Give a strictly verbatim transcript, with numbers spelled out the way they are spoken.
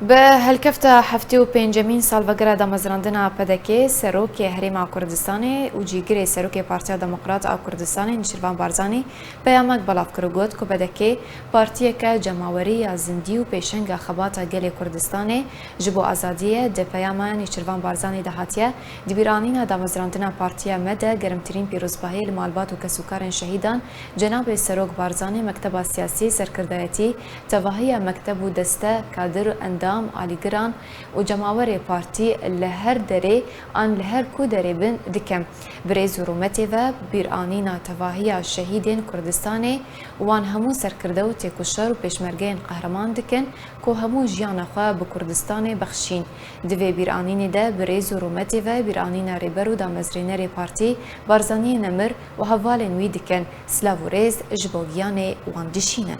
Bi helkefta heftê û pêncemîn salvegera damezrandina P D K, Serokê Herêma Kurdistanê û Cîgirê Serokê Partiya Demokrat a Kurdistanê Nêçîrvan Barzanî peyamek belav kir û got ku P D K partiyeke cemawerî ya zindî û pêşenga xebata gelê Kurdistanê ji bo azadiyê ye. Di peyama Nêçîrvan Barzanî de hatiye, di bîranîna damezrandina partiya me de germtirîn pîrozbahiyê li malbat û kesûkarên şehîdan Cenabê Serok Barzanî, mekteba siyasî, serkirdayetî, tevahiya mekteb û deste, kadir û endam, alîgiran û cemawerê partî li her derê an li her ku derê bin dikim. Bi rêz û rûmetê ve bîranîna tevahiya şehîdên Kurdistanê û wan hemû serkirde û têkoşer û pêşmergeyên qehreman dikin ku hemû jiyana xwe bi Kurdistanê bexşîn. Di vê bîranînê de bi rêz û rûmetê ve bîranîna rêber û damezrênerê partî Barzaniyê Nemir û hevalên wî dikin. Silav û rêz ji bo giyanê wan dişînin.